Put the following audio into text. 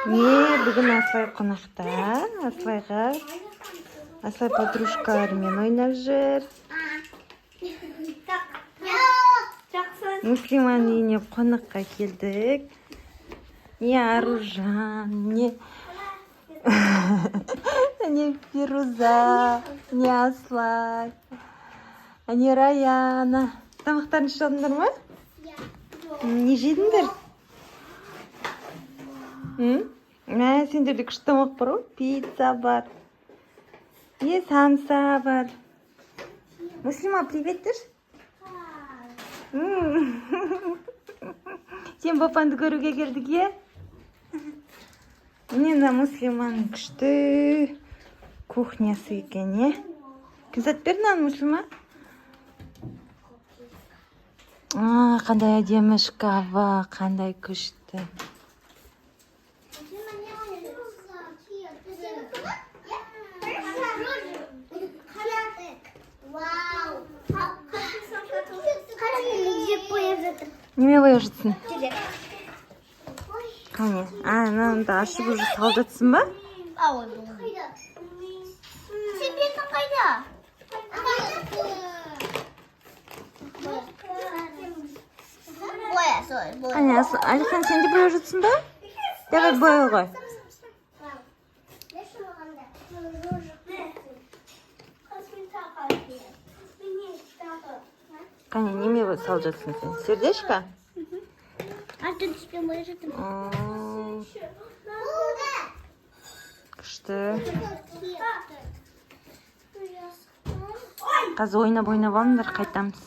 Не, бүгін Асылай қонақта. Асылайға Асылай подружкаларымен ойнап жүр. Жақсы. Муслиманың үйіне қонаққа келдік. Не Аружан, не Фируза, не Асылай, не Раяна. Тамақтарын ішіп алдыңдар ма? Не жедіңдер? М? Мә, сендерде күшті тамақ бар ғой. Пицца бар. Не самса бар. Муслима, привет деші. Сен папаңды көруге келдік, иә? Міне, мына Муслиманың күшті кухнясы екен, иә? Кім сатып берді мынаны, Муслима? А, қандай әдемі шкафы, қандай күшті. Вау. Қара, жүрек бояп жатыр. Неме бояп жатсың? Жүрек. Қане, а, мынаны ашып уже салып жатсың ба? Ой, сен бетің қайда? Боя, солай, боя. Қане, Әлихан, сен де бояп жатсың ба? Давай, боя ғой. Қане, неме салып жатсың сен? Сердечко? Артын түспен бояп жатырмын. Күшті. Қазір ойнап ойнап алыңдар, қайтамыз.